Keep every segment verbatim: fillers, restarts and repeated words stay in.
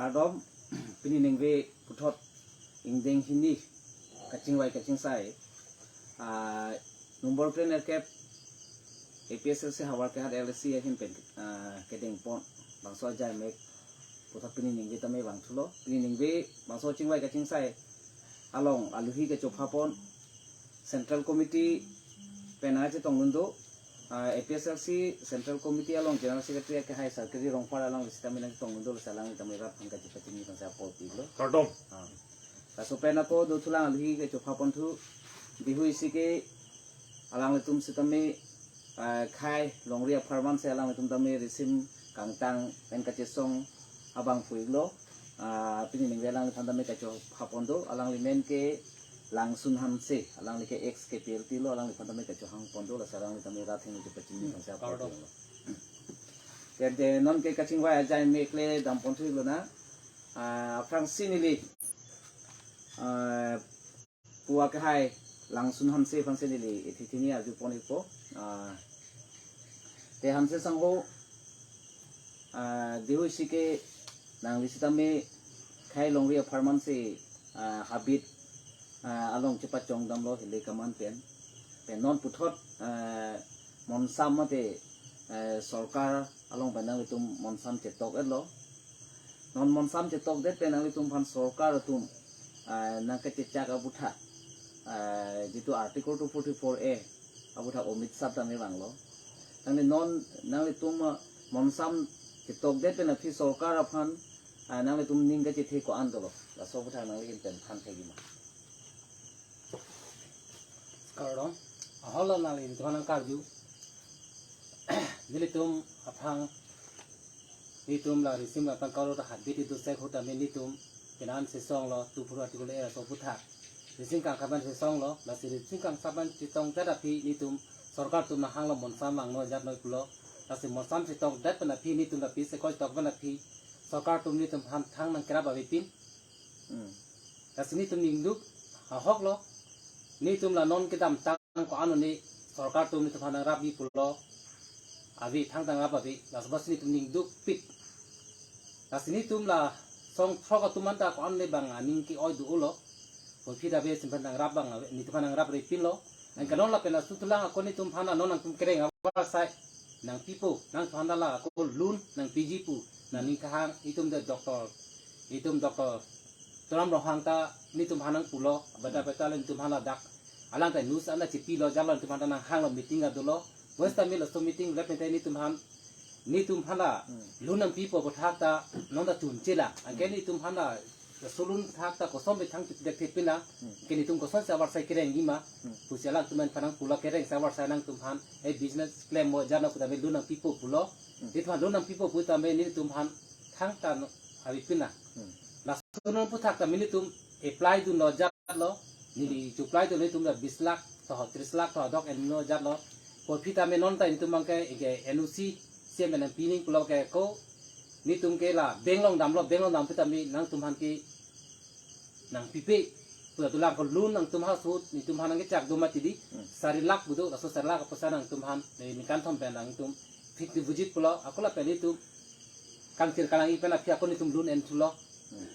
Kardom, pini ningve puthot ingdeng hini kachingvai kachingsai, ah, number plane aircraft A P S L C Howraghat L A C ahin pen, ah, kedengpon bangso ajai mek puthot pini ningve tame vangthulo. Pini ningve bangso chingvai kachingsai along aluhi kechophapon Central Committee pen nangchetongdun do, ah, A P S L C Central Committee along General Secretary akehai Sarkiri Rongphar alangli sitame nangchetongdun do, lasi alangli tame rat aphan kachepachini aphan si apor pilo. Kardom. Ah. Laso pen ako dothulang aluhi kechophapon thu, Bihu isi ke alanglitum sitame, ah, khei longri apharman si alanglitum tame risim kangtang pen kachesong abang puiklo. Ah, pini ningve alangliphan tame kechophapon do, alangli men ke Langsun Hanse, alangli ke ex K P L T lo, alangliphan tame kechohangpon do, lasi alangli tame rat atheng kachepachini aphan si apor pilo. Kardom. Te, te, non ke kachingvai ajai mek le dampon thulo na. Ah, aphrangsi neli, ah, pu akehai Langsun Hanse aphan si neli ithi thini arjupon ikpo. Ah, te Hanse sangho, ah, Bihu isi ke nangli sitame khei longri apharman si, ah, habit, ah, along chepachong damlo hile kaman pen. Pen non puthot, ah, monsam mate, ah, sorkar along pen nanglitum monsam chetok-etlo. Non monsam chetokdet pen nanglitum aphan sorkar atum, ah, nangkachechak aputhak, ah, jitu Article two forty-four A aputhak Omit Shah tame vanglo. Tangte non nanglitum, ah, monsam chetokdet pen aphi sorkar aphan, ah, nanglitum ning kachethe ko-an dolo, laso aputhak nangli ahin pen than thekji ma? Kardom, ahok lo nangli nithan nangkarju. Nelitum aphan, nelitum la risim la tangka ro ta habit idu sek hutame nelitum penan sesong lo, two forty-four A laso aputhak. Risim kangkhaban sesong lo, lasi risim kangkhaban chetongdet aphi nelitum sorkar atum nanghanglo monsam vangnon ajat noi pulo. Lasi monsam chetokdet pen aphi nelitum la pi sekoi chetok pen aphi sorkar atum nelitum aphan thang nangkerap avepin. Hmm. Lasi nelitum ningduk ahok lo. Nelitum la non kedamtang ko-an ne sorkar atum nelitum aphan nangrapji pulo. Ave thangta nangrap ave. Laso bas nelitum ningdukpik. Lasi nelitum la song throk atum anta ko-an ne bang aning ke-oi do-olo. Puvoiphit ave simphan nangrap abang ave, nelitum aphan nangrap repinlo. Anke non lapen laso thulang ako nelitum aphan non nangtum kereng avarsai nangpipo, nangtum aphan la ako loan nangpiji pu nangning kehang itum de doctor, itum doctor Tuliram Ronghang ta nelitum aphan nangpulo, bada bada nelitum aphan ladak alang ta news ana chepilo jalo nelitum aphan ta nanghanglo meeting adolo. West Tamil laso meeting rep nelitum aphan, nelitum aphan la Hmm. loan nangpipo aputhak ta non ta chunche la. Anke Hmm. nelitum aphan la laso loan aputhak ta koson pen thang chepidek thepin la. Hmm. Anke nelitum koson si avarsai kerengji ma. Hmm. Pusi alangtum aphan nangpulo kereng si avarsai nangtum aphan, eh, business klem mo jana putame loan nangpipo pulo. Hmm. Nelitum aphan loan nangpipo putame nelitum aphan thangta no avepin la. Hmm. Laso loan aputhak tame nelitum apply dunlo jatlo. Neli chu-apply dun nelitum la bis lakh, to tris lakh, to dok enlo jatlo. Puvoiphit tame non ta nelitum abang ke, ke N O C, C M N M pining pulo ke ko, nelitum ke la bank along damlo, bank along dam pu tame nangtum aphan ke nangpipe. Puta tulang ko loan nangtum ha sut, nelitum aphan nangkechak do mati di, Hmm. sari lakh pu do, laso sari lakh apoisa nangtum aphan, eh, ningkan thom pen nangtum fixed deposit pulo, ako lapen nelitum kangthir kalang-i pen aphi ako nelitum loan enthulo. Hmm.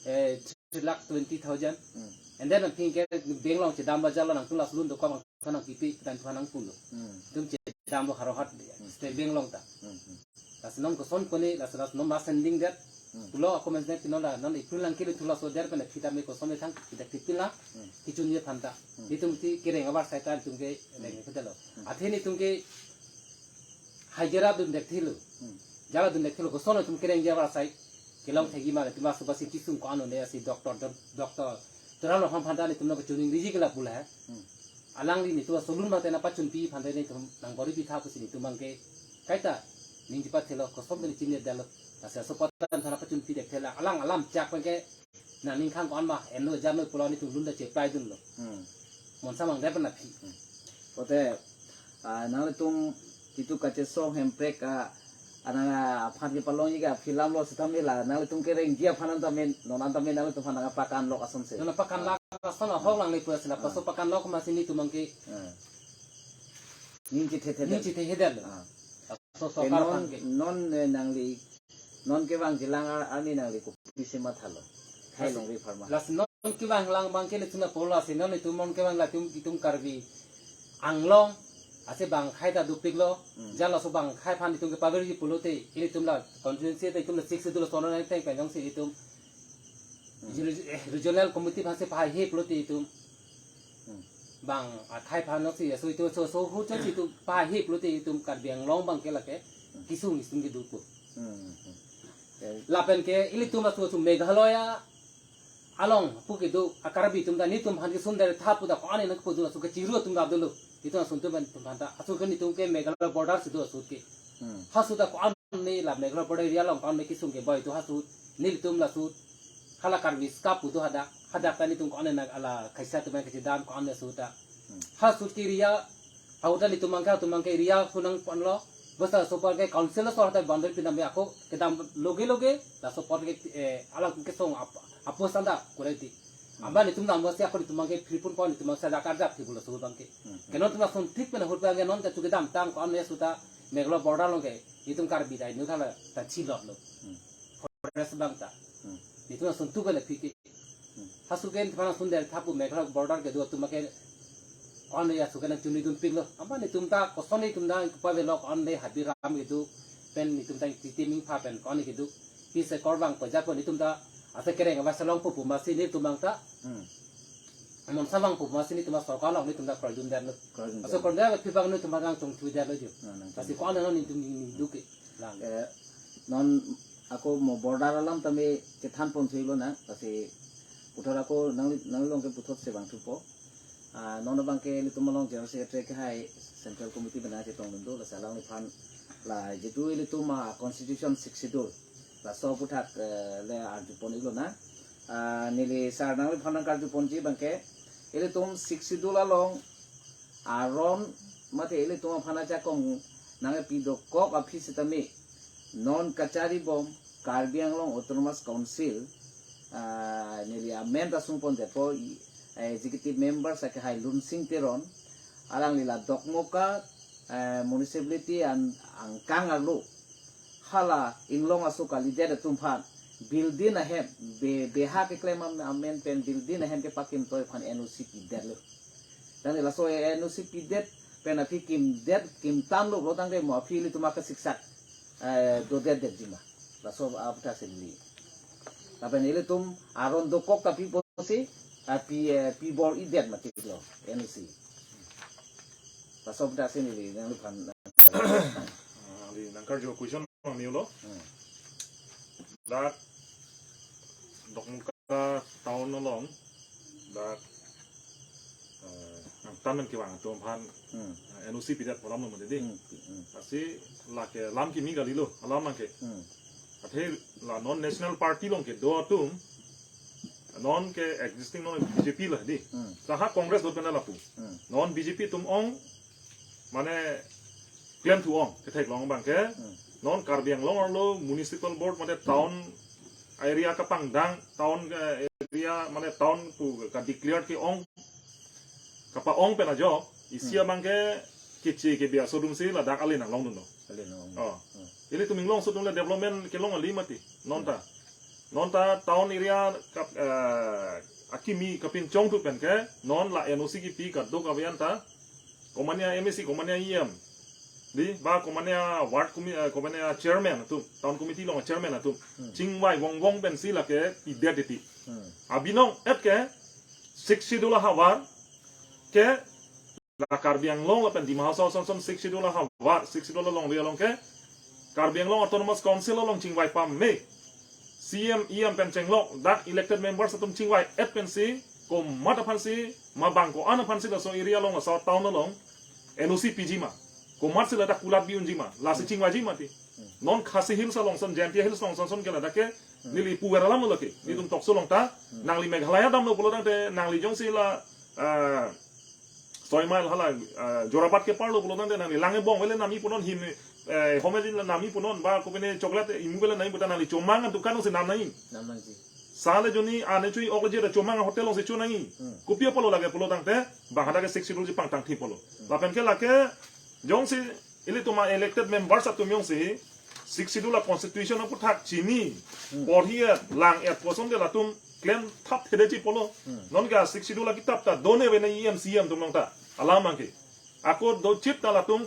Eh, three lakh twenty thousand. Hmm. And then aphi ke bank along chedamlo jalo nangtum laso loan dokok nangtum aphan nangpipe pu nangtum aphan nangpulo. Hmm. Nelitum chedamlo Howraghat, Hmm. State Bank along ta. Hmm, hmm. Laso non koson kone, laso laso non ma sending det. Hmm. Pulo ako men sending non la, non April lang kilo thulo so der pen aphi tame koson le thang chepidek thepin la. Hmm. Kechunji aphan ta. Hmm. Nelitum ti kereng avarsai ta nelitum ke Hmm. reng ke dalo. Hmm. Athe nelitum ke hajira dundek thilo. Hmm. Jala dundek thilo koson nelitum kerengji avarsai kelong Hmm. thekji ma nelitum laso basi kisung ko-an ne asi doctor, doc-, doctor Tuliram Ronghang aphan ta nelitum nangkachiningriji ke la pu la he. Hmm. Alangli nelitum laso loan mate nangpachunpi aphan ta nelitum nangbor-i pitha pusi nelitum abang ke kaita ningje pathelo koson pen chini dalo. Laso aso patan aphan nangpachunpidek thela alang alam chak abang ke nangning khang ko-an ma enlo jatlo pulo nelitum loan ta che-apply dunlo. Hmm. Monsam vangdet pen aphi. Hmm. Pote, ah, nanglitum jitu kachesong hemprek, ah, anang, ah, aphan kepalongji ke aphi lam lo sitame la nanglitum kerengji aphan an tame, non an tame nanglitum aphan nangpakan lok ason se. Non pakan lak ason ahok lang le pusi la Ah. laso pakan lok masi nelitum abang ke Ah. Ning chethe the ning det. chethe he det lo. Ah. Laso Te sorkar non, aphan ke. non, eh, nangli, non kevang jilang ar-, arni nangli ko kopisi mathalo? Khei longri apharman. Lasi non kevang lang abangke ilitum lapulo, lasi non itum non kevang latum itum Karbi Anglong, lasi bang khei ta dopiklo, Hmm. Jala laso bang khei aphan itum kepavirji pulote, ilitum la constituency ta itum la six itu laso non teng pen jongsi itum Hmm. Reg-, eh, regional committee aphansi pahaihe pulote itum. Hmm. Bang akhei aphan si, so itum so, so hu chonsi itum pahaihe pulote itum Karbi Anglong abangke lake Hmm. kesung itum kedo pu. Hmm, hmm, hmm. Eh, Lapen ke ilitum laso su Meghalaya along pu kedo a Karbi atum ta nelitum aphan kesung der tha pu ta ko-an nangpu do, laso kechiru atum ta dolo. Itum ason atum pen itum aphan ta. Aso ke nelitum ke Meghalaya border si do aso ke. Hmm. Halaso ta ko-an ne la Meghalaya border area along ko-an ne kesung keboi do halaso, nelitum laso hala Karbi skap pu do hadak, hadak ta nelitum ko-an ne nang ala khaisa atum kachedam ko-an ne laso ta. Hmm. Halaso ke area, ahut ta nelitum abangke, atum abangke area hu nangponlo, basta laso apor ke council laso hadak boundary piname ako kedam loge loge, laso apor ke, eh, alang kesung ap-, apos anda kureti. Hmm. Amba nelitum dam basta ako nelitum abangke phirpun pon nelitum abangke sadak arjap thibul laso abangke. Hmm. Ke non itum lason thik pen ahut abangke non ta chu kedamtang ko-an ne laso ta Meghalaya border along ke itum Karbi ta inut hala ta chilotlo. Hmm. Forest abang ta. Hmm. Itum lason tu bela phike. Hmm. Halaso ke itum lason der tha pu Meghalaya border kedo atum ke ko-an ne laso ke nangchunidunpiklo. Amba nelitum ta koson nelitum ta kepavelo ko-an ne Habiram kedo pen nelitum ta Titi Mingpha pen ko-an ne kedo. Pise korbang paja pu nelitum ta asa kereng ava salong pu pu masi nelitum abang ta. Hmm. Amon samang pu masi nelitum sorkar along nelitum ta kroidun detlo. Kroidun detlo. Aso kroidun det aphi abang nelitum abang chongthu detlo jo. Na, na, Lasi ko-an non nelitum ni, ni duke. Lang. Eh, non ako mo border alam tame chethan pon thuilo na, lasi puthot ako nang, nang along ke puthot si vangthupo. Ah, non abangke ilitum along General Secretary kehai Central Committee bena chetongdun do, lasi alangliphan la jitu ilitum a Constitution Sixth Schedule. Laso aphuthak, eh, le arjupon iklo na. Ah, neli sir nangliphan nangkarjuponji abangke, ilitum Sixth Schedule along aron mate ilitum aphan ajakong nangkepi dokok aphi sitame non kachari bom Karbi Anglong Autonomous Council, ah, neli amen ta sungpon detpo, i, eh, executive member sa kehai Lunsing Teron, alangli la Dokmoka, eh, municipality an angkang arlo hala inglong aso kalidet atum aphan building ahem be, beha keklem am-, amen pen building ahem kepakimtoi aphan N O C pidetlo. Tangte laso N O C pidet pen aphi kimdet kimtanglo pulo tangte mo aphi ilitum akasiksak, eh, dodetdetji ma. Laso aphuthak si neli. Lapen ilitum aron dokok ta pipo si, ah, pi, eh, pibor-idet mati lo N O C. Laso aphuthak si neli nangliphan. Ah, neli nangkarju question abang nilo. Hmm. Dak Dokmoka town along dak, eh, nangtan nangkevang atum aphan, Hmm. eh, N O C pidet pu alamlo mati di. Hmm, hmm. Lasi lake lam kimi kalilo, alam abangke. Hmm. Athe la non National Party along kedo atum, non ke existing non B J P la di. Hmm. Saha Congress dot pen lapu. Hmm. Non B J P atum ong, mane klemthu ong, ketheklong abangke. Hmm. Non Karbi Anglong arlo municipal board mate town area kapangdang, town, eh, area mane town pu ka-declare ke-ong, kapa-ong pen ajok, isi Hmm. abangke keche kebi asodum si ladak ale nanglongdunlo. Ale nanglong. Oh. Hmm. Ilitum inglong asodum le development kelong kali mati. Non ta. Hmm. Non ta town area kap, eh, akimi kapinchong tu pen ke, non la N O C kipi kadokave an ta, komatne M A C, komatne E M, di, ba komatne ward commi-, eh, komatne chairman atum, town committee along chairman atum, Hmm. chingvai vongvong pensi lake pidet titi. Hmm. Abinong et ke, Sixth Schedule ahavar ke, la Karbi Anglong lapen Dima Hasao ason ason Sixth Schedule ahavar, Sixth Schedule alongri along ke, Karbi Anglong Autonomous Council along chingvai pame, C M, E M pen chenglok, dak elected members atum chingvai-et pensi, komat aphansi, ma bang ko-an aphansi laso area along, laso town along, N O C piji ma. Komatsi ladak kulat bi-unji ma, lasi chingvaiji mati. Non Khasi Hills along ason, Jaintia Hills along ason ason ke ladak ke, neli puver alamlo lake, nelitum tokso along ta, nangli Meghalaya damlo pulo tangte, nangli jongsi la, ah, soi mile hala, ah, Jorabat ke parlo pulo tangte nangli lang ebong vele nami punon, him, eh, home din nami punon ba kopine chocolate imu vele nami puta nangli chomang adukan alongsi nam nangji. Nam nangji. Sale joni ane chui ok je chomang hotel alongsi cho nangji. Hmm. Kopi apotlo lake pulo tangte bang hadak ke Sixth Schedule ji pangtang thi pulo. Hmm. Lapen ke lake jongsi ilitum a-elected members atum jongsi Sixth Schedule a constitution aputhak chini, hmm, porhi-et, lang-et pu ason ke latum klem thap thede chi pulo. Hmm. Non ke Sixth Schedule akitap ta do-ne ave na E M C E M atum along ta. Alam abang ke. Ako do chip ta latum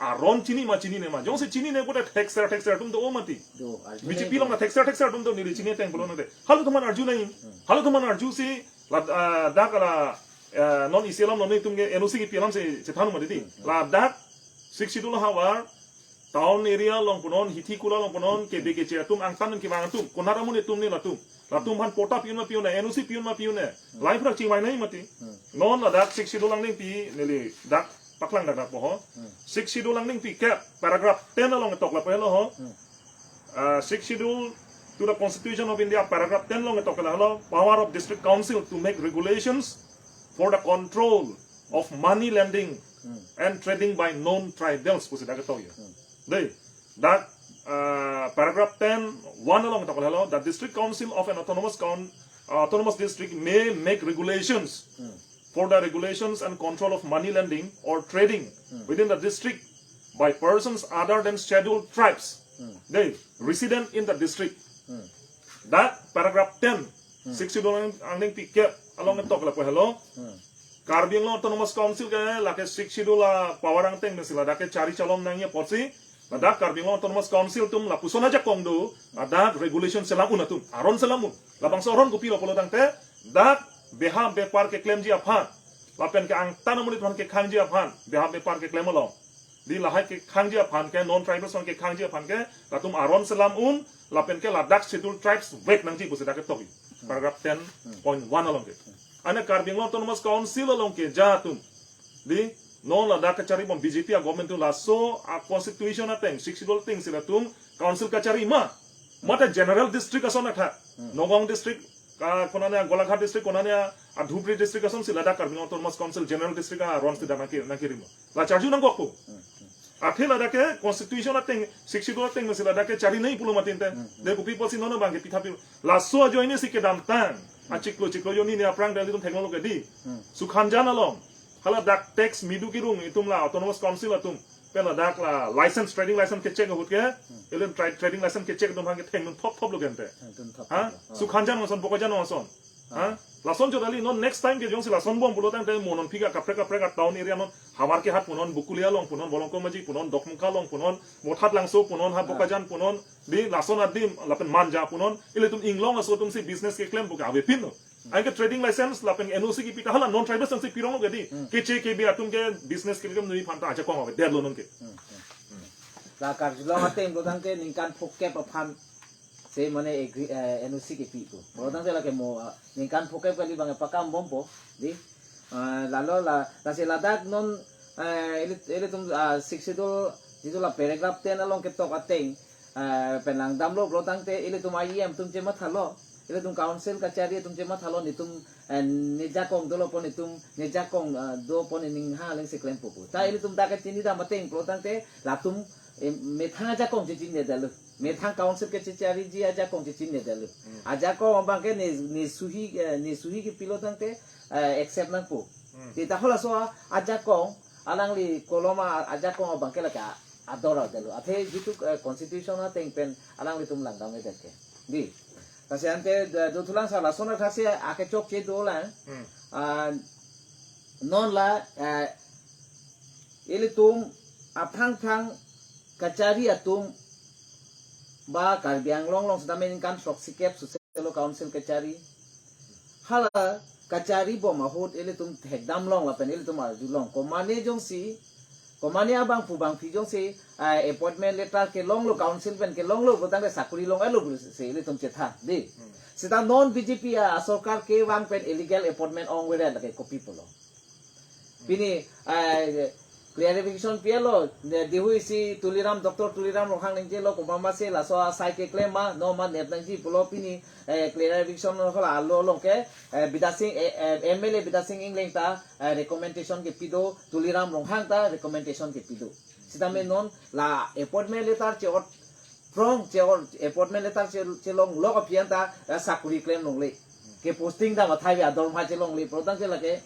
aron chini ma chinine ma. Jongsi chinine pute thekser thekser atum do mati. Do, arju B J P nai along do. Na thekser thekser atum do, neli chini ateng pulo nangte. Halatum aphan arju nai. Hmm. Halatum aphan arjusi la, ah, dak la, ah, non isi alam non itum ke N O C kipi alam si chethan mati di. Hmm. Ladak Sixth Schedule havar town area along punon, hithi kula along punon, kebe keche atum angtan kevang atum, konat amonit atum ne latum. Latum aphan patta pi-un ma pi-un-e, N O C pi-un ma pi-un-e. Lahai aphuthak chingvai nai mati. Hmm. Non ladak Sixth Schedule angdengpi, neli dak paklang dak dak po ho. Hmm. Sixth Schedule angdengpi kep, paragraph ten along ketok lapu helo ho. Hmm. Uh, Sixth Schedule to the Constitution of India, paragraph ten along ketok helo, power of district council to make regulations for the control of money lending, hmm, and trading by non-tribals pusi dak ketok ya. Hmm. Dei, dak, uh, paragraph ten one along ketok helo, the district council of an autonomous coun-, uh, autonomous district may make regulations, hmm, for the regulations and control of money lending or trading, hmm, within the district by persons other than scheduled tribes, hmm, dei, resident in the district. Hmm. Dak paragraph ten, hmm, Sixth Schedule ang-, angdengpi kep along ketok lapu helo. Hmm. Karbi Anglong Autonomous Council ke lake Sixth Schedule a power angteng pensi ladak ke chari chalom nangji apotsi, ladak Karbi Anglong Autonomous Council atum lapuson ajakong do, ladak regulation selam un atum, aron selam un. Labangso aron kopilo pulo tangte, dak beha bepar keklemji aphan, lapen ke angtan amonit aphan kekhangji aphan, beha bepar keklem along, dei, lahai kekhangji aphan ke, non-tribals aphan kekhangji aphan ke, latum aron selam un, lapen ke ladak Scheduled Tribes vek nangji pusi dak ketok. Paragraph ten point one along ke. Ane Karbi Anglong Autonomous Council along keja atum, dei, non ladak kachari bom B J P a government atum, laso a constitution ateng, Sixth Schedule atengsi latum council kachari ma. Mate general district ason athak. Hmm. Nagaon district, ah, konane Golaghat district, konane, ah, Dhubri district asonsi ladak Karbi Anglong Autonomous Council general district aron si dak nangke-, nangkerimo. La charju nangkokpo. Hmm, hmm. Athe ladak ke constitution ateng, Sixth Schedule ateng si ladak ke chari nai pulo mati ante. Hmm, hmm. Dei, kopi pusi non abang ke pitha pi. Laso ajoine si kedamtang, hmm, achiklo chiklo ajoine aphrang dali atum theklonglo ke dei. Hmm. Sukhanjan along, hala dak tax midu kirung itum la Autonomous Council atum, pen ladak la license, trading license ke check ahut ke, hmm, elen tra-, trading license ke check atum aphan ke thengdun thop thoplo ke ante. Thengdun thop, ha? Thoplo. Oh. Sukhanjan ason, Bokajan ason. Ha? Lason chodali non next time ke jongsi lason bom pulo tangte mo non aphi ke kaprek kaprek a town area non, Howraghat punon, Bokolia along punon, Bolongkomaji punon, Dokmoka along punon, Mothat Langso punon, ha, ah, Bokajan punon, dei, lason adim, lapen Manja punon, ilitum inglong aso atumsi business keklem puke avepin lo. Hmm. Anke trading license lapen N O C kipi ta hala non-tribal atumsi pironglo ke dei. Hmm. Keche kebe atum ke business keklem nui aphan ta ajakong avedetlo non ke. Hmm, hmm, hmm. La karjulong ateng pulo tangte ningkan phokep aphan se mane agree, eh, N O C kepi pu. Pulo tangte lake mo, ah, ningkan phokep kali abang pakam bompo, dei. Ah, lalo la, lasi ladak non, eh, ili, ilitum, ah, Sixth Schedule, jitu la paragraph ten along ketok ateng, eh, pen langdamlo pulo tangte ilitum I E M atum chemathalo, ilitum council kachari atum chemathalo, netum, eh, ne jakong dolo pon, netum ne jakong, ah, do pon, ning ha lengsi klempo pu. Ta ilitum dak kachinidam ateng pulo tangte latum, eh, methang ajakong chechinine detlo. Methang council kechechariji ajakong chechinine detlo. Hmm. Ajakong abang ke ne, ne suhi, eh, ne suhi kepilo tangte, eh, accept nangpo. Hmm. Te ta halaso a, ajakong, alangli kolom a, ajakong abang ke lake a, ador detlo. Athe jitu, eh, constitution ateng pen alanglitum langdamde ke. Dei. Lasi ante, eh, dothulang sa lason athak si akechokche dolang. Hmm. Ah, non la, eh, ilitum aphrang phrang kachari atum ba Karbi Anglong along sitame ningkan throksi kep suselo council kachari. Hala kachari bom ahut ilitum thekdam long lapen ilitum arjulong. Komane jongsi, komane abangphu bangphi jongsi, ah, appointment letter kelonglo, council pen kelonglo, pulo tangte sakori long-etlo pusi ilitum chethan, dei. Hmm. Seta non B J P a sorkar kevang pen illegal appointment ong-ave lake kopi pulo. Pini, ah, clarification pilo, ne, dihui si Tuliram, Doctor Tuliram Ronghang ningjelo, komat ma si laso asai keklem ma, non ma nep nangji pulo pini, eh, clarification hala alo along ke, eh, Bidya Sing, eh, eh, M L A Bidya Sing Engleng ta, eh, recommendation kepi do, Tuliram Ronghang ta recommendation kepi do. Sitame non la appointment letter che-ot prong che-ot appointment letter che, chelonglo aphi anta, eh, sakori klem longle. Ke posting dam athai ave ador ma chelongle. Pulo tangte lake,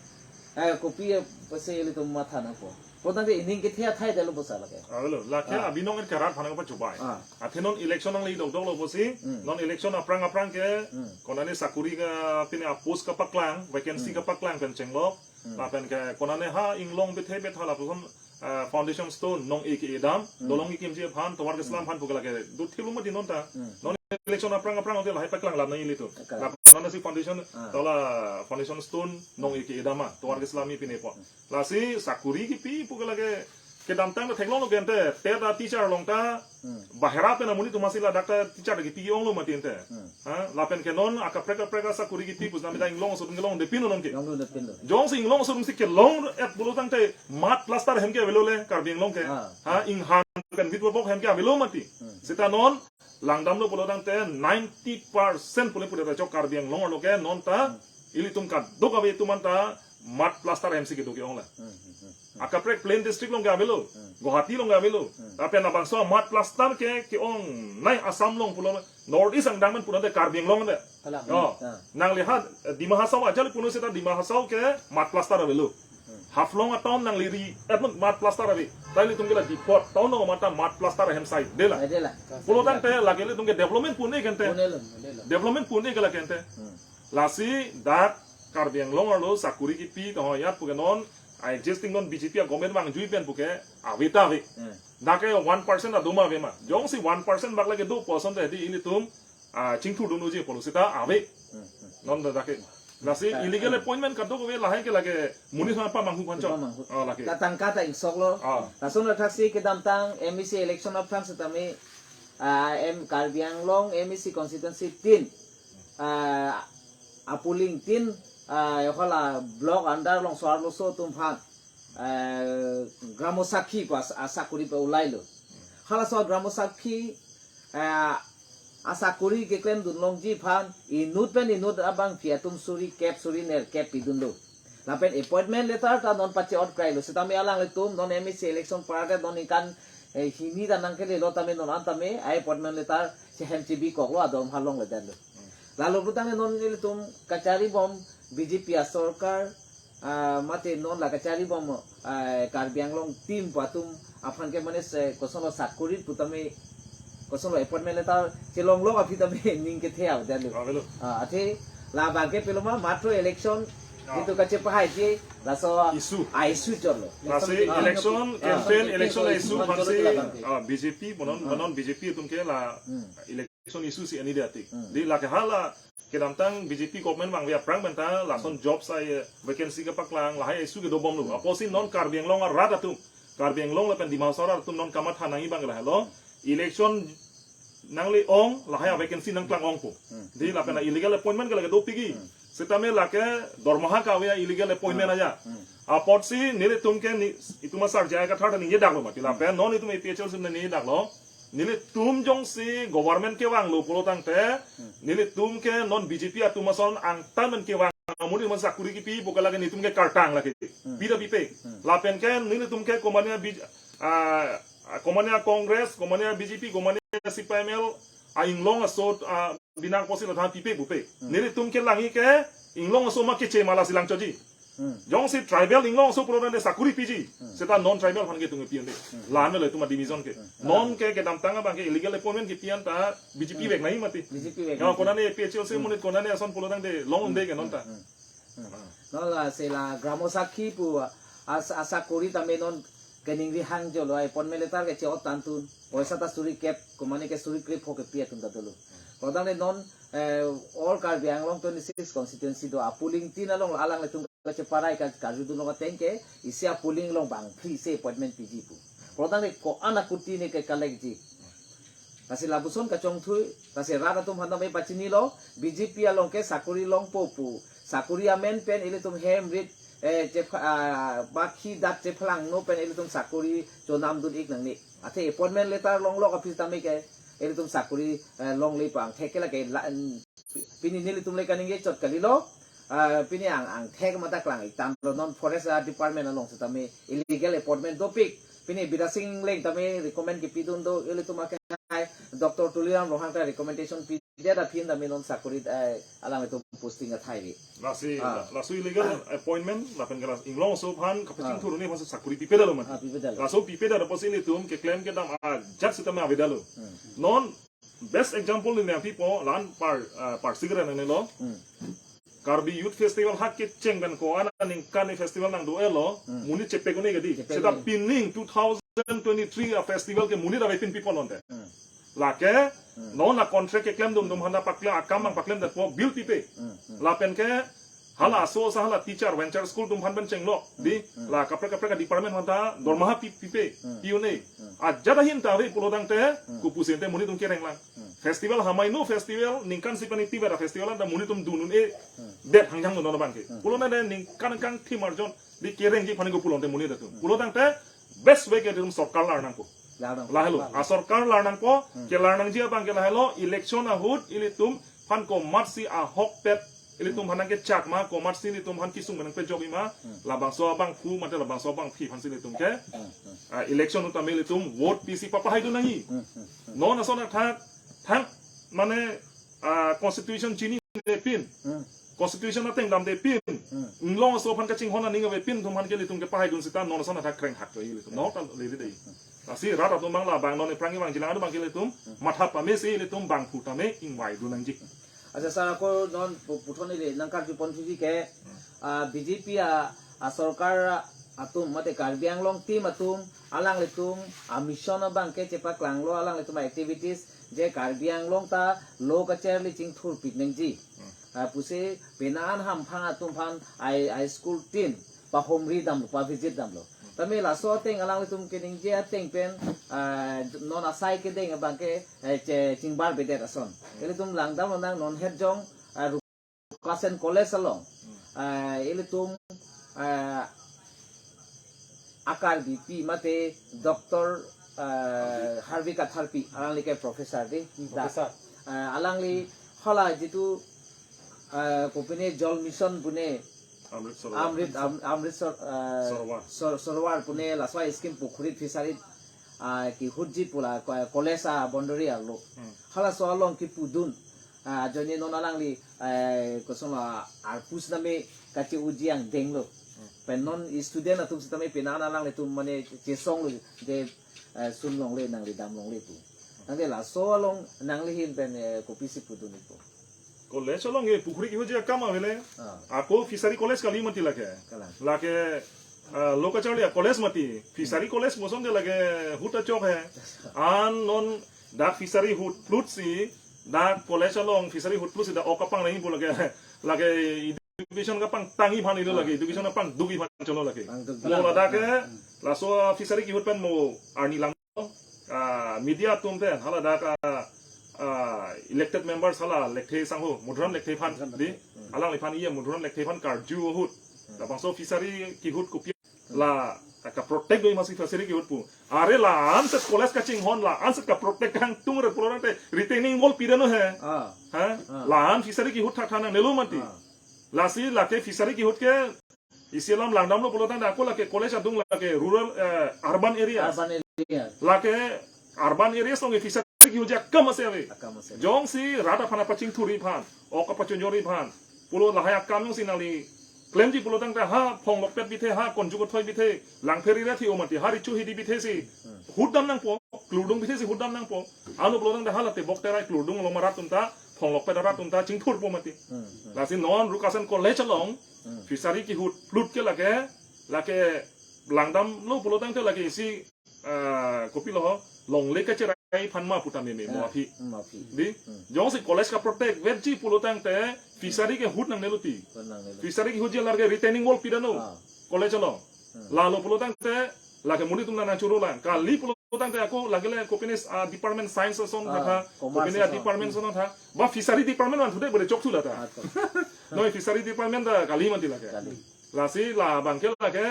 eh, kopi, eh, pusi ilitum matha nangpo. Pulotangte ining kethe athai detlo pusi lake. Avelo, lake Ah. abinong en karat phanang pa chubai. Ah. Athe non election nangli dokdoklo pusi, Hmm. non election aphrang aphrang ke, Hmm. konane sakuri kapine a-post kapaklang, vacancy Hmm. kapaklang pen chenglok, Hmm. lapen ke konane ha inglong bethe betha lapuson, ah, foundation stone nong-e ke-edam, Hmm. dolong kekimji aphan, tovar keslam Hmm. aphan pu ke lake dothelo mati non ta. Hmm. Non election aphrang aphrang hotel hai paklang lam nang ilitum. Paklang. Lap nana si foundation, Ah. tola foundation stone nong-e ke-edam ma, tovar keslam ipine po. Hmm. Lasi sakuri kipi pu ke lake kedamtang ta theklonglo ke ante, TET a-teacher along ta, Hmm. bahera pen amonit atum si ladak ta teacher kipi onglo mati ante. Hmm. Ha, lapen ke non akaprek kaprek asakuri kipi pu sitame ta inglong aso atum kelongdepinlo non ke. Kelongdepinlo. Jongsi inglong aso atum si kelong-et pulotangte mud plaster hem ke avelo le Karbi Anglong ke. Ah. Ha, inghan pen bit bobok hem ke avelo mati. Hmm. Seta non langdamlo pulotangte ninety percent pule pule ta chok Karbi Anglong arlo ke non ta Hmm. ilitum kadokave atum anta mud plaster hem si kedo ke-ong la. Hmm, hmm, hmm, hmm. Akaprek plain district along ke avelo, Hmm. Guwahati along ke avelo. Hmm. Lapen labangso mud plaster ke ke-ongnei Assam along pulo, North East angdeng men pulote Karbi Anglong de. Kalang. Oh. Ah. Nangli ha Dima Hasao ajali puno seta Dima Hasao ke mud plaster avelo. Hmm. Haflong a-town nangli ri, eh, mud plaster ave. Ta ilitum ke la Diphu town along mata mud plaster hem side de la. Side de la. Pulotangte lake ilitum ke development pu-un-e ke ante. Pu-un-elo, pu-un-elo. Development pu-un-e ke lake ante. Hmm. Lasi dak Karbi Anglong arlo sakuri kipi ta ho yat pu ke non a-existing non B J P a-government vangjui pen pu ke ave ta ave. Hmm. Dak ke one percent adoma ave ma. Jongsi one percent bak lake do percent ta di ilitum, ah, chingthurdun unji pulo seta ave. Hmm, hmm. Non ta dak ke. Lasi Ta-, illegal ah. appointment kadokave lahai ke lake monit aphan pamanghu aphan chot. Pamanghu. Ah, lake. Ta tangka ta ingsoklo. Ah. Lason athaksi kedamtang M A C election aphrang sitame, ah, M, Karbi Anglong M A C constituency tin, ah, a-polling tin, ah, hala block under alongso arloso atum aphan, ah, Gramo Sakhi pu as-, asakuri pu ulailo. Halaso Gramo Sakhi, ah, asakuri keklemdun longji aphan inut pen inut abangpi atum suri kep suri nerkep pidunlo. Lapen appointment letter ta non pache-ot krailo. Sitame alanglitum non M A C election parate non ningkan, eh, hini ta nangkelelo tame non an tame a-appointment letter chehem chebikoklo adom halongledetlo. Lalo putang non ilitum kacharibom B J P asorkar, ah, mate non la kacharibom, ah, Karbi Anglong team pu atum aphan ke mane se kosonlo sakuri putame kosonlo appointment letter chelonglok aphi tame ning kethe avedetlo. Avelo. Ah, athe labang ke pilo ma matro election Ah. itu kachepahaiji laso Issue. ah, issue chotlo. Lasi Ah. election Ah. campaign, election Ah. issue Ah. aphansi, Labang ke. ah, B J P, bonon, Ah. bonon B J P atum ke la Hmm. election issue si ani dia tik. Hmm. Di lake hala kedamtang B J P government vangve aphrang pen ta lason Hmm. job sai, eh, vacancy kepaklang lahai issue kedobomlo. Hmm. Apotsi non Karbi Anglong arat atum, Karbi Anglong lapen Dima Hasao arat atum non kamatha nangji abang ke lahelo. Election nangli-ong lahai a-vacancy nangklang-ongpo. Hmm. Di lapen illegal appointment ke lake dopikji. Hmm. Sitame lake dormaha kave a-illegal appointment Hmm. aja. Hmm. Apotsi nelitum ke ni, itum asar J I Kathar ta ningjedaklo mati. Lapen non itum A P H L C atum ningjedaklo. Nelitum jongsi government kevanglo pulotangte, Hmm. nelitum ke non B J P atum ason angtan men kevang amonit atum sakuri kipi pu ke lake nelitum ke kartang lake. Hmm. Pida pipe. Hmm. Lapen ke nelitum ke komane B J, ah, ah, komane Congress, komane B J P, komane C P I M L, ah, inglong aso, ah, binang posi lo than pipe pupe. Hmm. Nelitum ke langji ke inglong aso ma keche ma lasi langchotji. Hmm. Jongsi tribal inglong aso pulotangte sakuri piji. Hmm. Seta non tribal aphan ke tungpi ante. Hmm. La-an le itum a-division ke. Hmm. Non ke kedamtang abang ke illegal appointment kipi anta B J P Hmm. vek nangji mati. B J P vek Ya, nangji. konane A P H L C Hmm. amonit konane ason pulotangte long Hmm. unde ke non ta. Hmm. Hmm. Ah. Non lasi la Gramo Sakhi pu as-, asakuri tame non keningri hangjolo appointment letter ke che-ot tangtun. Poisa ta suri kep, komane ke suri krepho kepi atum ta dolo. Pulotangte non, eh, all Karbi Anglong twenty-six constituency do a-polling tin along alanglitum kacheparai ka karjudunlo ateng ke isi a-polling along bangphli si appointment piji pu. Pulotangte ko-an akutne ke collect ji. Lasi lapuson kachongthui, lasi rat atum aphan tame pachinilo, B J P along ke sakuri longpo pu, sakuri amen pen ilitum hem rit, eh, chepha-, ah, bakhi dak chephalangno pen ilitum sakuri chonamdun-ik nangne. Athe appointment letter longlok aphi tame ke ilitum sakuri, eh, longle pu angthek ke lake la, pi-, pini nelitum le kaningje chot kalilo, ah, pini ang, angthek mata klang-ik tanglo non forest, ah, department along sitame illegal appointment dopik. Pini Bidya Sing Engleng tame recommend kepidun do, ilitum akhai Doctor Tuliram Ronghang ta recommendation pidet aphi tame non sakuri, eh, alanglitum posting athai ri. Lasi, Ah. la-, laso illegal appointment, lapen ke la inglong aso aphan kapachingthur Ah. un-e aphan sakuri pipedetlo mati. Ah, pipedetlo. Laso pipedet apotsi ilitum keklem kedam ajat sitame avedetlo. Hmm. Non best example ni nangpipo, la-an par, ah, parsi keren nelo. Hmm. Karbi Youth Festival ha kecheng pen ko-an aningkan ni festival nangdo-etlo, Hmm. monit chepek un-e kedi. Chepek Seta un-e. pining two thousand twenty-three a-festival ke monit avepin pipo lonte. Hmm. Lake, Hmm. non la contract keklem dum atum aphanta paklem, akam abang paklemdetpo bill pipe. Hmm, hmm. Lapen ke, hala aso asa hala teacher, venture school atum aphan pen chenglok. Hmm, Di, hmm. la kaprek kaprek a-department aphanta dormaha pi, pipe, Hmm. pi un-e. Hmm. Ajat ahin ta ave pulotangte, Hmm. kopusinte monit atum kereng lang. Hmm. Festival hamai no festival, ningkan isi pen iti bera festival anta monit atum dun un-e, Hmm. det hangjang no abang ke. Hmm. Pulo nangte ningkan kangthim arjon, di kerengji aphan ke pulote monit atum. Hmm. Pulotangte, best way ke itum sorkar lar nangpo. Lar nangpo. Lahelo, Lar. a-sorkar lar nangpo, Hmm. kelar nangji abang ke lahelo, election ahut, ilitum aphan komatsi ahokpet, ilitum aphan nangkechak ma, komatsi ilitum aphan kesung ma nangpejokji ma, Hmm. labangso abangphu, mate labangso abangpi aphansi ilitum ke, Hmm, hmm. ah, election ahut tame ilitum vote pisi papahaidun nangji. Hmm, hmm, hmm. Non ason athak, thang, mane, ah, constitution chinine pin. Hmm. Constitution ateng damde pin. Hmm. Inglong aso aphan kachinghon aning avepin atum aphan ke ilitum kepahaidun seta non ason athak krenghak lo ilitum. Non ta lele dei. Lasi rat atum abang labang non ephrang kevangji alang atum abang ke ilitum matha pamesi ilitum bangphu tame ingvaidun nangji. Acha sir, ako non pu-, puthot neli nangkarju ponthuji ke, ah, B J P a, a-sorkar atum mate Karbi Anglong team atum alanglitum a-mission abang ke chepaklanglo, alanglitum a-activities je Karbi Anglong ta lo kacharli chingthurpik nangji. Hmm. Ah, pusi penang an hamphang atum aphan a, a-school tin pahomri damlo, pavisit damlo. Tame laso ateng alanglitum keningje ateng pen, ah, non asai kedeng abang ke, eh, che-, chingbarbedet ason. Ilitum langdamlo nang non het jong, ah, Rukasen College along. Ah, ilitum, ah, a-Karbipi mate Doctor, ah, Harvey Katharpi, alangli ke professor di. Da. Professor. Ah, alangli hala jitu, ah, kopine Jal Mission pune Amrit Sarovar. Amrit, Am-, Amrit Sar-, ah, Sarovar. Sar-, Sarovar pune laso scheme pukhuri fishery, ah, kehutji pu la ko-, college a-boundary arlo. Hmm. Halaso along kepudun, ah, ajoine non alangli, eh, kosonlo arpu sitame kache-oji angdenglo. Hmm. Pen non student atum sitame penang an alanglitum mane chesonglo je, eh, sun longle nangli dam longle pu. Nangli laso along nangli ahin pen, eh, kopisi pudun-ikpo? College along ke pukhuri kehutji akam avele. Ah. Ako fishery college kali mati lake. Kalang. Lake, ah, lo kacharli a-college mati. Fishery college koson ke lake hut achok he. An non dak fishery hut plutsi, dak college along fishery hut plutsi dak ok kapangri pu lake. Lake education kapangtangji aphan ilo Ah. lake, education kapangdukji aphan cholo lake. Pangduk. Mo ladak ke, Hmm. laso fishery kehut pen mo arni lang ah, media atum pen, hala dak, ah, ah, elected members hala Lekthe sangho, Madhuram Lekthe aphan, Madhuram di, Lekthe. Hmm. alangliphan iya Madhuram Lekthe aphan karju ahut. Hmm. Labangso fishery kehut kopi la, ah, ka-protect do masi fishery kehut pu. Are la-an set college kachinghon la-an set ka-protect kangtung re pulotangte retaining wall pidetnon he. Ah. Ha? Ah. La-an fishery kehut thakthak nangnelo mati. Ah. Lasi lake fishery kehut ke isi alam langdamlo pulotangte ako lake college adung lake rural, eh, urban areas. Urban areas. Lake urban areas along fishery kehutji akam ase ave. Akam ase. Jongsi rat aphan kapachingthurji aphan, ok kapachonjorji aphan, pulo lahai akam jongsi nangli klemji pulotangte ha Phonglokpet bithe, ha Konju Kothoi bithe, Langpher area thi-o mati, ha Richo Hidi bithe si Hmm. hut dam nangpo, Klurdung bithe si hut dam nangpo. Ano pulotangte hala Tebok Terai Klurdung along arat atum ta, Phonglokpet arat atum ta chingthurpo mati. Hmm, hmm. Lasi non Rukasen College along, Hmm. fishery kehut plut ke lake, lake langdamlo pulotangte lake isi, ah, kopilo ho, longle kacherai aphan ma pu ta meme mo Ah, aphi. mo aphi. Di? Hmm. Jongsi college ka-protect vetji pulotangte, fishery kehut nangnelo ti. Hut nangnelo. Fishery kehutji alar ke retaining wall pidetnon. Ah. College along. Hmm. Lalo pulotangte, lake monit atum nangchoro lang. Kali pulotangte ako lake le kopine, ah, department science ason Ah, tha, commerce kopine ason. department ason tha. Ba fishery department vanthudet bere chokthula ta. Ah, to. Noi fishery department ta kali mati lake. Kali. Lasi labang ke lake,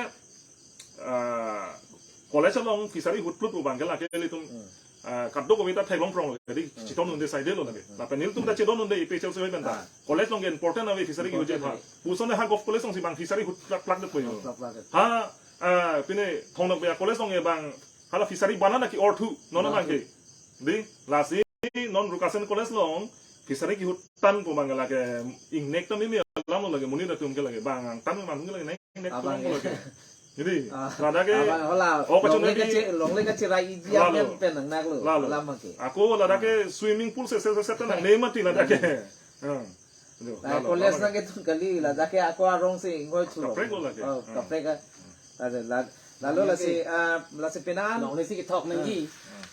ah, college along fishery hut plut abang ke lake ilitum, Hmm. ah, kadokave ta theklong pronglo. Jadi Hmm. chitondunde saide lo lake. Hmm. Lapen ilitum ta chedondunde A P H L C pen ta. Ah. College along ke important ave fishery Important kehutji aphan. ave. Puson ha Govt College alongsi bang fishery hut plak plakdetpo yo. Plak plakdet. Ha ah, pine Thong Nokbe a-college along ke bang hala fishery banan ke-orthu non Banan abang ke. Di, lasi non Rukasen College along fishery kehut tangpo abang lake ingnek ta mimi alam lo lake monit atum ke lake bang angtan man ke lake ingnek Abang tangpo ke. lake. Jadi, Ah, ladak ke abang hola, oh, kacung longle lagi. kache-, longle kacherai iji Lalo. amen pen nang naglo, Lalo. lama ke. Ako ladak ke swimming pool se se se se ta nangne mati ladak ke. Hmm. Aduh, Lai lalo, college lalo. nang ketung kali, ladak ke ako arong si ingoi chulo. Kaprek lo lake. Oh, Hmm. kaprek ka. Lalu, la-, lalu Longle lasi, si. ah, lasi penan. Longle si kethok nangji.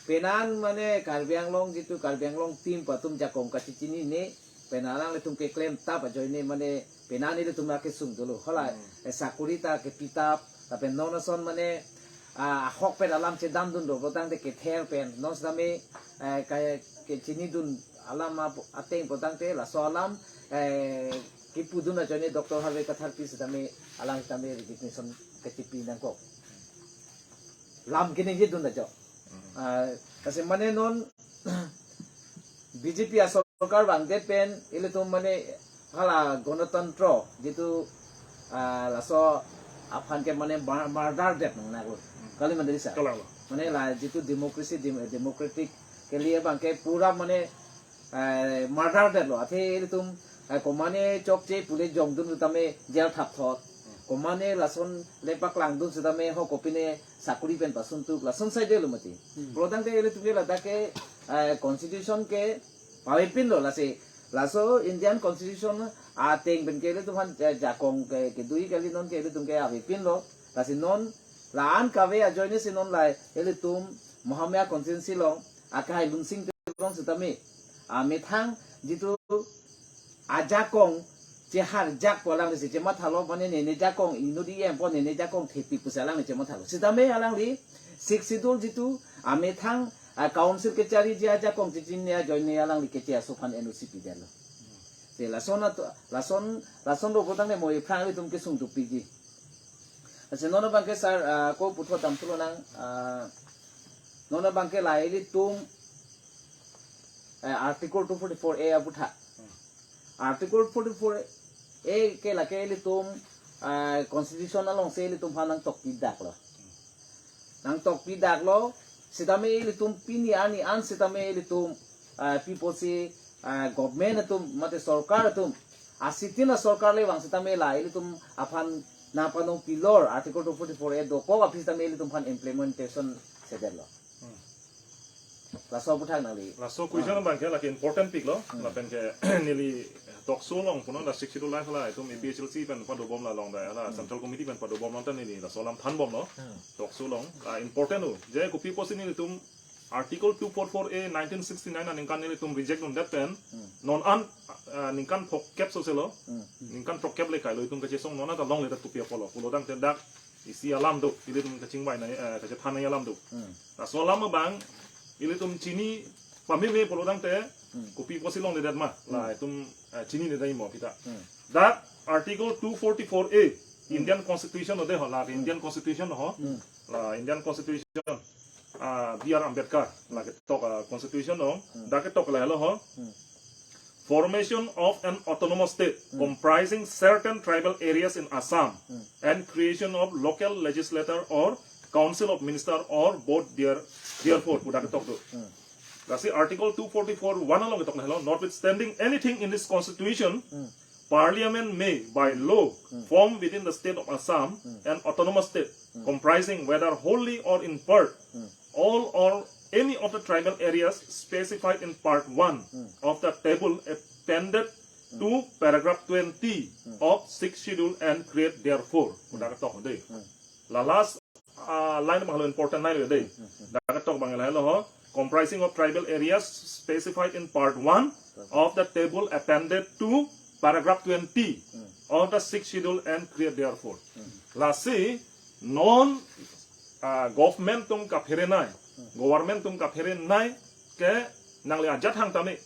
Penan mane Karbi Anglong jitu Karbi Anglong team pu atum jakong kachechinine, penan alanglitum keklem tap ajoine mane penan ilitum la kesung dolo. Hola, Hmm. eh, sakuri ta kepi tap, lapen non ason mane, ah, ahok pen alam chedamdun do, botang de kether pen, non sitame, eh, kaya kechinidun alam ap-, ateng botang te, laso alam, eh, kipudun ajoine Doctor Harve Kathar pi sitame, alang sitame resignation kechipi nangkok. Lam keningjedun ajo. Hmm. Ah, lasi mane non, B J P asorkar vangdet pen ilitum mane hala Ganatantro jitu, ah, laso aphan ke mane mar-, murder det nang naglo. Kali mandiri sa. Kalang lo. Mane la jitu democracy, dem-, democratic ke liye abang ke pura mane, eh, murder detlo. Athe ilitum, eh, komane chokche pule jongdun sitame jail thapthot. Komane lason le paklangdun sitame ho kopine sakuri pen pasuntuk lason saidelo mati. Hmm. Pulotangte ilitum ke ladak ke, eh, constitution ke pavepinlo lasi. Laso Indian Constitution ateng pen ke ilitum aphan, eh, jakong ke, kedui kali non ke ilitum ke avepinlo. Lasi non la-an kave ajoine si non la ilitum Mahamaya constituency along akai Lunsing Teron sitame amethang jitu ajakong cheharjak pu alanglisi chemathalo mane nene jakong inut iyem pu nene jakong thepi pusi alangli chemathalo. Sitame alangli Sixth Schedule jitu amethang a-council kechariji ajakong chechinine ajoine alangli keche aso aphan N O C pidetlo. Si lason ato, lason, lason do botang ne mo iphrang ilitum kesung dopikji. Lasi non abang ke sir, ah, ko puthot damthulo nang, ah, non abang ke la ilitum, eh, Article two forty-four A aphuthak. Article forty-four A ke lake ilitum, ah, constitution alongsi ilitum aphan nangtokpidaklo. Nangtokpidaklo, sitame ilitum pini arni an sitame ilitum, ah, pi pusi, ah, government atum, mate sorkar atum, asitin asorkar le vang sitame la ilitum aphan nangpanong pilor Article two forty-four A dokok aphi sitame ilitum aphan implementation sedetlo. Hmm. Laso aphuthak nangli. Laso question Ah. abang ke lake important piklo, Hmm. lapen ke neli talk show along punon la Sixth Schedule live la itum A P H L C pen padobom la along da la Hmm. Central Committee pen padobom along ta neli laso alam thanbomlo. Hmm. Talk show along, ah, important o. Je kopi pusi nelitum Article two forty-four A nineteen sixty-nine aningkan nelitum reject dundet pen, Hmm. non an, ah, ningkan throkkep soselo, Hmm. ningkan throkkep le kailo itum kachesong non anta longle ta kopi apotlo, pulotangte dak isi alam do, ilitum kachingvai nai, eh, kachethan nai alam do. Hmm. Laso alam abang, ilitum chini pameme pulotangte, Hmm. kopi pusi longledet ma, la Hmm. itum, eh, chinine dai mo kita. Hmm. Dak Article two forty-four A, Hmm. Indian Constitution lo de ho, la Hmm. Indian Constitution lo ho, Hmm. la Indian Constitution, ah, B R Ambedkar, la ketok, ah, Constitution lo, Hmm. dak ketok lahelo ho. Hmm. Formation of an autonomous state Hmm. comprising certain tribal areas in Assam Hmm. and creation of local legislature or council of minister or both there, therefore, pu dak ketok do. Hmm. Lasi Article two forty-four one along ketok lahelo, notwithstanding anything in this constitution, Hmm. Parliament may, by law, Hmm. form within the state of Assam Hmm. an autonomous state Hmm. comprising, whether wholly or in part, Hmm. all or any of the tribal areas specified in Part one Hmm. of the table appended Hmm. to paragraph twenty Hmm. of Sixth Schedule and create therefore. Pu dak ketok de. Hmm. La last, ah, line abang lo important line lo de. Hmm. Dak ketok abang lahelo ho, comprising of tribal areas specified in Part one of the table appended to paragraph twenty Hmm. of the Sixth Schedule and create therefore. Hmm. Lasi non, ah, government atum kaphere nai, Hmm. government atum kaphere nai ke nangli ajat hang tame,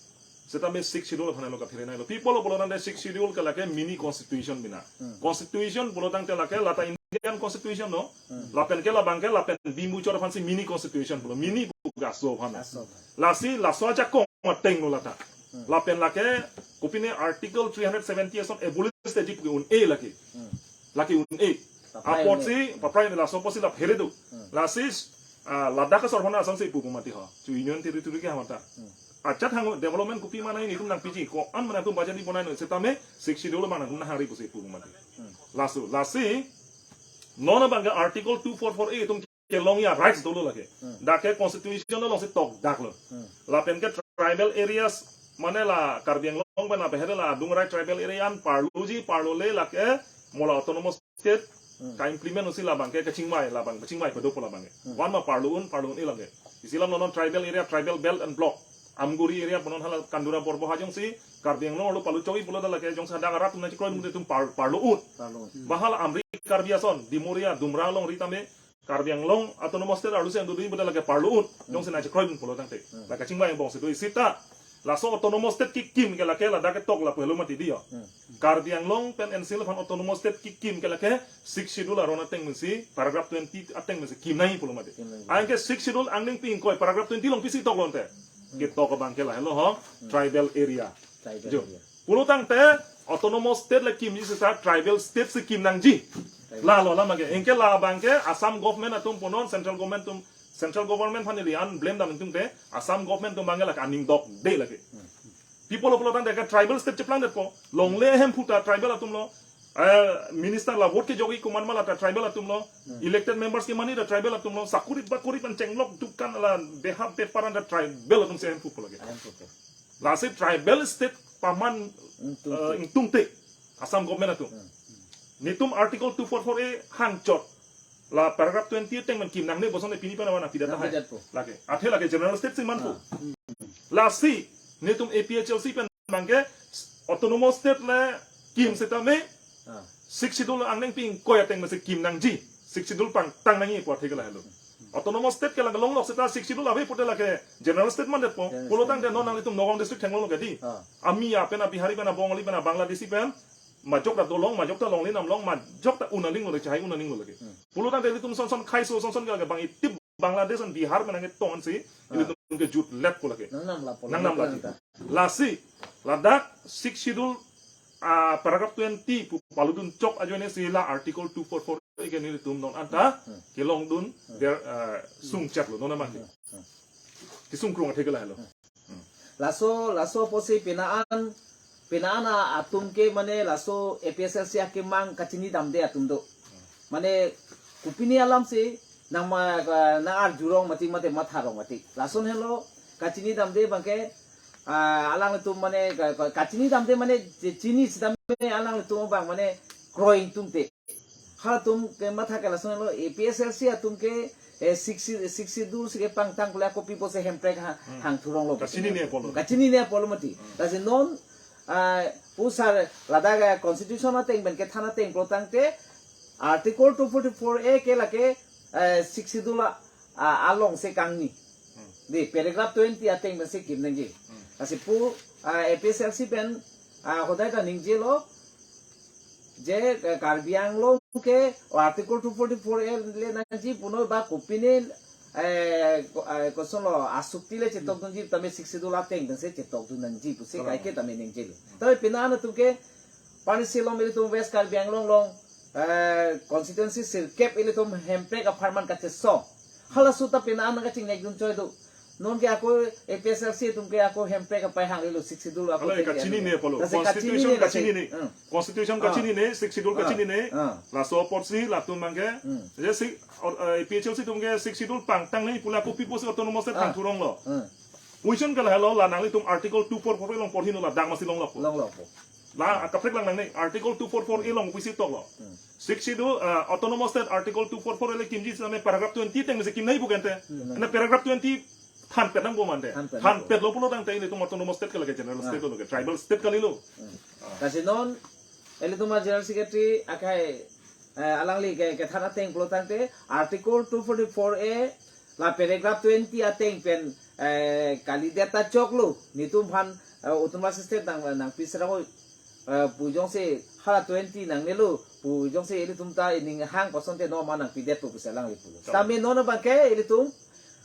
sitame Sixth Schedule aphan lo kaphere nailo. Pi pulo pulotangte Sixth Schedule ke lake mini constitution bina. Hmm. Constitution pulotangte lake lata Indian Constitution lo. Hmm. Lapen ke labang ke lapen Bhimbuchor aphansi mini constitution pulo. Mini pu ke aso aphan. Aso aphan. Lasi laso ajakong ateng lo lata. Hmm. Lapen lake kopine Article three hundred seventy ason abolish tangji pu ke un-e lake. Hmm. Lake un-e. Apotsi paprai laso apotsi la phere do. Lasi ah, ladak asor hona asonsi pu pu mati ho. Chu Union Territory ke hamata. Ajat hang development kopi ma nangji, netum nangpiji, ko-an ma nangtum budget di bonai non, setame Sixth Schedule ma nangtum nahari pusi pu pu mati. Laso, lasi non abang ke Article two four four A atum kelongji a rights dolo lake. Dak ke constitution alongsi tokdaklo. Lapen ke tribal areas, mane la Karbi Anglong pen la behere la adung rai tribal area an parluji parlole lake mo la autonomous state ka-implement usi labang ke kachingvai, labang kachingvai pedo po labang ke. Wan ma parlu un, parlu un-e lang ke. Isi alam non tribal area, tribal belt and block, Amguri area pu non hala Kandura Borboha jongsi Karbi Anglong arlo palu chokji pulo ta lake jongsi hadak arat atum nangchekroi atum par, parlu un. Parlu un. Ba hala Amri Karbi ason, Dimoria, Dumra alongri tame Karbi Anglong Autonomous State arlo si ang dudui puta lake parlu un. Jongsi nangchekroi un pulo tangte. La kachingvai angbong si do isi ta. Laso Autonomous State kekim ke lake ladak ketok lapu helo mati di ho. Karbi Anglong pen N C Hills aphan Autonomous State kekim ke lake Sixth Schedule aron ateng pensi paragraph twenty ateng pensi kim nangji pulo mati. Kim nangji. Anke Sixth Schedule angdeng pi ingkoi paragraph twenty along pisi toklo ante. Ketok abang ke lahelo ho, tribal area. Tribal Jo. Area. Pulo tangte Autonomous State le kimji seta tribal state si kim nangji. Lalo lama ke. Anke labang ke Assam government atum pu non, central government atum, central government aphan ili an blame dam ingtungte, Assam government atum abang ke lake aning dokde lake. Pi pulo pulo tangte ke tribal state cheplangdetpo. Longle ahemphu ta tribal atum lo. Eh, minister la vote kejokji komat ma la ta tribal atum lo. Elected members kemanji ta tribal atum lo. Sakuri bakuri pen chenglok dukan la beha bepar an ta tribal atum si ahemphu pulo ke. Ahemphu ke. Lasi tribal state paman, ingtungte. Eh, ingtungte Assam government atum. Netum Article two four four A hangchot la paragraph twenty ateng pen kim nangne puson pini pen awan apidata hai. Nangpidatpo. Lake. Athe lake general state si manpo. Lasi netum A P H L C pen abang ke Autonomous State le kim setame Sixth Schedule angdeng pi ingkoi ateng pensi kim nangji. Sixth Schedule pangtang nangji pu athe ke lahelo. Autonomous State ke lake longlok seta Sixth Schedule ave pute lake general state mandetpo. General state. Pulo tangte non nanglitum Nagaon district thenglonglo ke di. Ami apen a Bihari pen a Bongali pen a Bangladeshi pen majok ta dolong, majok ta longle namlong, majok ta un aling lo le chai un aling lo lake. Pulo tangte ilitum son son khaiso son son ke lake bang itip Bangladesh and Bihar pen nangketonsi ilitum ke jutlet ko lake. Nangnam lapo. Nangnam lake. Lasi ladak Sixth Schedule, ah, paragraph twenty pu paludun chok ajoine si la Article two four four ke nelitum non anta kelongdun der, ah, sungchetlo non amang ke. Kesungkrung athe ke lahelo. Laso, laso apotsi pina an, pina an atum ke mane laso A P H L C akemang kachini damde atum do. Mane kopine alamsi nang ma, nang arjurong mati mate matharong mati. Lason helo kachini damde abang ke, ah, alanglitum mane ka, ka, kachini damde mane je chini sitame alanglitum abang mane kroi ingtungte. Halatum ke matha ke lason lo A P H L C atum ke, eh, Sixth, Sixth Schedule si kepangtang pule ako pi pusi Hemprek ha, hangthuronglo. Kachinine apotlo. Kachinine apotlo mati. Lasi non, ah, pusar ladak, eh, constitution ateng pen kethan ateng pulo tangte Article two forty-four A ke lake, eh, Sixth Schedule a, a, alongsi kangni. Di paragraph twenty ateng pensi kim nangji. Lasi pu, ah, A P H L C pen, ah, hodai ta ningjelo. Je, eh, Karbi Anglong ke Article two forty-four A le nangji punon ba kopine, eh, ko-, eh, kosonlo asukti le chetokdunji tame Sixth Schedule ateng pensi chetokdun nangji pusi kaike tame ningjelo. Tame pina an atum ke pani silom ilitum West Karbi Anglong along, eh, constituency sirkep ilitum Hemprek apharman kachesong. Halaso ta pina an nangkachingnekdun choi do. Non ke ako A P H L C atum ke ako Hemprek apai hanglelo Sixth Schedule ako. Hala ke kachinine apotlo. Lasi constitution kachinine lasi. Kachinine. Hmm. Constitution kachinine, Sixth Schedule kachinine. Ah. Laso apotsi latum abang ke. Hmm. Je si, or, eh, A P H L C atum ke Sixth Schedule pangtang nangji pule ako pi pusi Autonomous State hangthuronglo. Hmm. Question ke lahelo la nanglitum Article two four four along porhi non ladak masi longlokpo. Longlokpo. La, ah, kaprek lang nangne, Article two four four A along pisi toklo. Hmm. Sixth Schedule, ah, Autonomous State Article two four four A le kimji sitame paragraph twenty ateng pensi kim nangji pu kente. Hmm. Na paragraph twenty thanpet nangpo mante. Thanpet nangpo. Thanpetlo pulo tangte ilitum Autonomous State ke lake General State lo ke, Tribal State kalilo. Hmm. Lasi non, ilitum a General Secretary akai, eh, alangli ke, kethan ateng pulo tangte, Article two forty-four A, la paragraph twenty ateng pen, eh, kalidet ta choklo, netum aphan, eh, Autonomous State nang, nangpi sera ko, eh, pu jongsi hala twenty nangnelo, pu jongsi ilitum ta ining hang kosonte no ma nangpidetpo pusi alangli pulo. Chok. Tame non abang ke ilitum,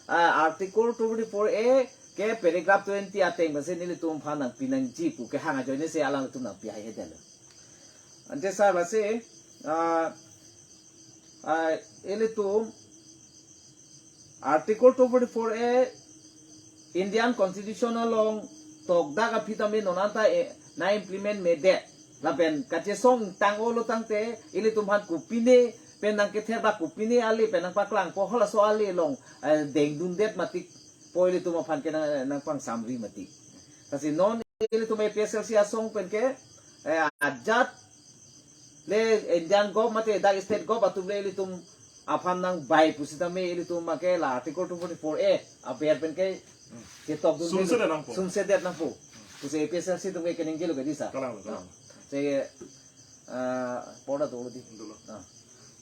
eh, Article two forty-four A ke paragraph twenty ateng pensi nelitum aphan nangpi nangji pu kehang ajoine si alanglitum nangpi haihedetlo. Ante sar lasi, ah, Ah, ilitum Article two forty-four A Indian Constitution along tokdak aphi tame non anta, eh, na implement medet. Lapen kachesong tang-olo tangte ilitum aphan kopine pen nangkether ba kopine ale pen nangpaklangpo, halaso ale along, eh, dengdundet matik po ilitum aphan ke nang, nangpangsamri matik. Lasi non ilitum A P H L C asong pen ke, eh, ajat le Indian gov mate dak state gov atum le ilitum aphan nangbai pusitame ilitum make la Article two forty-four A aber pen ke chetokdun sunsedet nangpo. Sunsedet nangpo pusi A P H L C atum ke keningjelo ke dei sir. Kalang, kalang. Se, ah, porda dolo dei. Dolo. Ah.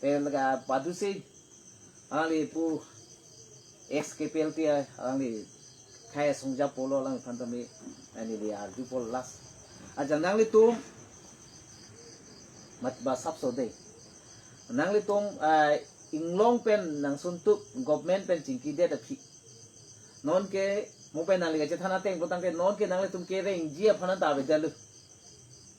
Te laga padusi alangli pu ex K P L T alangli khei songja polo alangphan tame neli arju polo last. Ajat nanglitum mat ba sapso dei. Nanglitum, ah, inglong pen nangsuntuk government pen chingkidet aphi. Non ke mo pen nangli kachethan ateng putangte non ke nanglitum kerengji aphan ta avedetlo.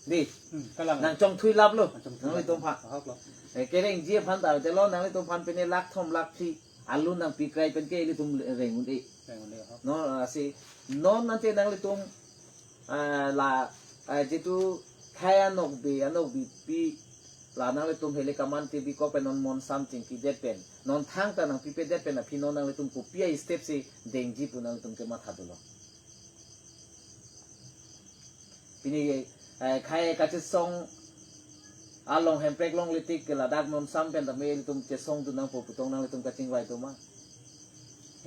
Dei. Hmm, kalang. Nangchongthui laplo. Nangchongthui nanglitum laplo. Aphan. Ahoklo. Eh, kerengji aphan ta avedetlo, nanglitum aphan pine lakh thom lakh phli alun nangpikrai pen ke ilitum reng un-e. Reng un-e, ahok. Non, ah, si, non nangte nanglitum, ah, la, ah, jitu khei anokbe, anokbe pi, la nanglitum hele kaman te bikok pen non monsam chingkidet pen, non thangta nangpipedet pen aphi non nanglitum kopi a-step si dengji pu nanglitum kematha dolo. Pini, eh, khei kachesong along Hemprek longle tik ke ladak monsam pen tame ilitum chesongdun nangpo putong nanglitum kachingvai atum ma?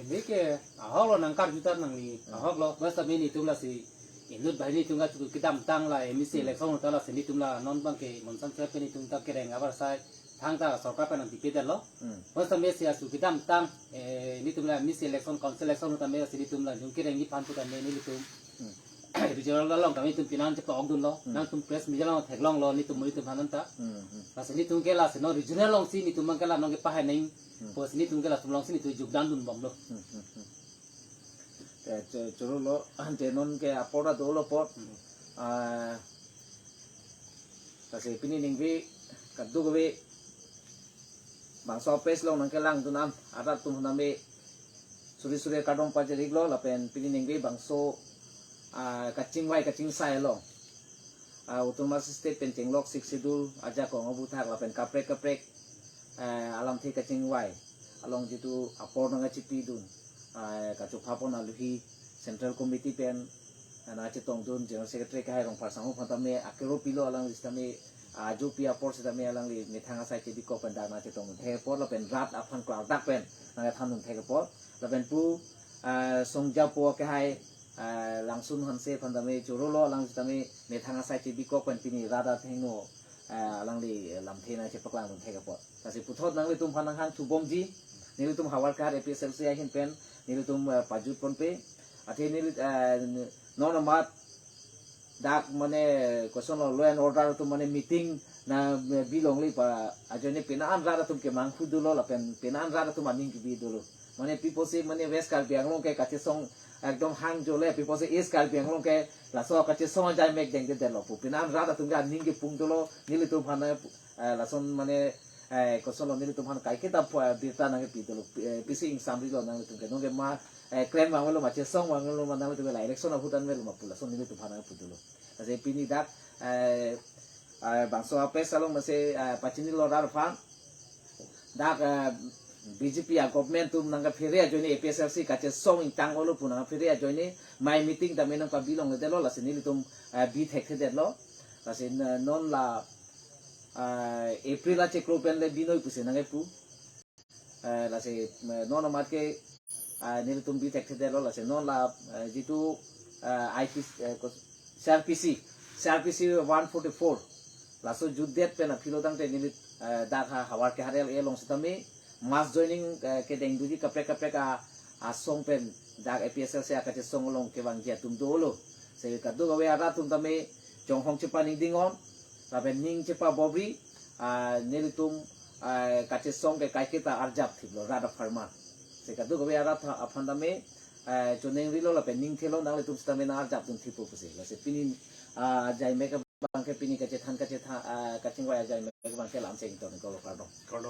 Ini ke ahoklo nangkarjutar nangli, hmm, ahoklo. Bas tame nelitum lasi inut banghini atum kachiku kedamtang la M A C, hmm, election ta lasi nelitum la non abang ke monsam sep pen nelitum ta kereng abar sai thangta sorkar pen nangpipedetlo. Hmm. Bas tame si asu kedamtang, eh, nelitum la M A C election, council election tame si nelitum la jung kerengji aphan pu tame nelitum, hmm, regional along tame nelitum pinan chepakdunlo. Hmm. Nangtum press media along theklonglo nelitum, nelitum aphan ta. Hmm, hmm. Lasi nelitum ke lasi non regional alongsi nelitum abang ke la non kepahai nang. Hmm. Pusi nelitum ke latum alongsi nelitum jogdandunbomlo. Hmm, hmm, hmm. Te cho-, chorolo, ante non ke apor ta dolo apot. Hmm. Ah, lasi pini ningve kadokave bangso a-press along nangkelangdun an arat atum tame suri suri kardom pajir-iklo lapen pini ningve bangso, ah, kachingvai kachingsai along, ah, Autonomous State pen chenglok Sixth Schedule ajakong aputhak lapen kaprek kaprek, eh, alamthe kachingvai along jitu apor nangkachipidun, eh, kachopha pon aluhi Central Committee pen, eh, nangchetongdun General Secretary Kahai Rongphar Sangho aphan tame akero pilo, alangli sitame ajo pi apor sitame alangli methang asai chebikok pen dak nangchetongdun thek apor lapen rat aphan klardak pen nangkethandun thek apor lapen pu, eh, songjapo Kahai, eh, Langsun Hanse aphan tame chorolo, alang sitame methang asai chebikok pen pini rat athengno, eh, alangli lamthe nangchepaklangdun thek apot. Lasi puthot nanglitum aphan nanghangthubomji, nelitum Howraghat A P H L C ahin pen nelitum, eh, pajut ponpe. Athe neli, eh, non amat dak mane kosonlo law and order atum mane meeting nangbi longle pu ajoine pine an rat atum kemanghu dolo lapen pine an rat atum aning kebi dolo. Mane pi pusi mane West Karbi Anglong ke kachesong ekdom hang jole, pi pusi East Karbi Anglong ke laso kachesong ajaimek dengdedetlo pu pine an rat atum ke aning kepung dolo, nelitum aphan, eh, lason mane, eh, kosonlo nelitum aphan kaiketa pu, eh, birta nangkepi dolo, eh, pisi ingsamrilo nanglitum ke, nonke ma, eh, klem vangvelo ma, chesong vangvelo ma, nanglitum ke la election ahut anvelo ma pu lason nelitum aphan nangkepu dolo. Lasi pini dak, eh, eh, bangso a-press along masi, eh, pachinilo rat aphan. Dak, eh, B J P a-government atum nangkephere ajoine A P H L C kachesong ingtang-olo pu nangkephere ajoine mai meeting tame nangpabi longledetlo, lasi nelitum, eh, bi thekthedetlo. Lasi n-, non la, eh, April achiklo pen le binoi pusi nangkepu. Eh, lasi, eh, non amat ke, ah, nelitum bi thekthedetlo, lasi non la, eh, jitu, eh, I P C, eh, kos-, C R P C, C R P C one forty-four, laso jutdet pen aphilo tangte neli, eh, dak ha Howraghat L A along sitame mass joining, eh, kedengdunji kaprek kaprek a, asong pen dak A P H L C akachesong along kevangji atum dolo. Lasi kadokave arat atum tame chonghong chepaningding-on lapen ning chepabobri, ah, nelitum, ah, kachesong ke kaiketa arjap thiplo rat apharman. Lasi kadokave arat aphan tame, ah, choningrilo lapen ning thelo, nanglitum sitame nang-arjapdun thippo pusi. Lasi pini, ah, ajaimek abang ke pini kachethan kachethan, ah, kachingvai ajaimek abang ke la-ansi ingtonlo, kardom. Kardom.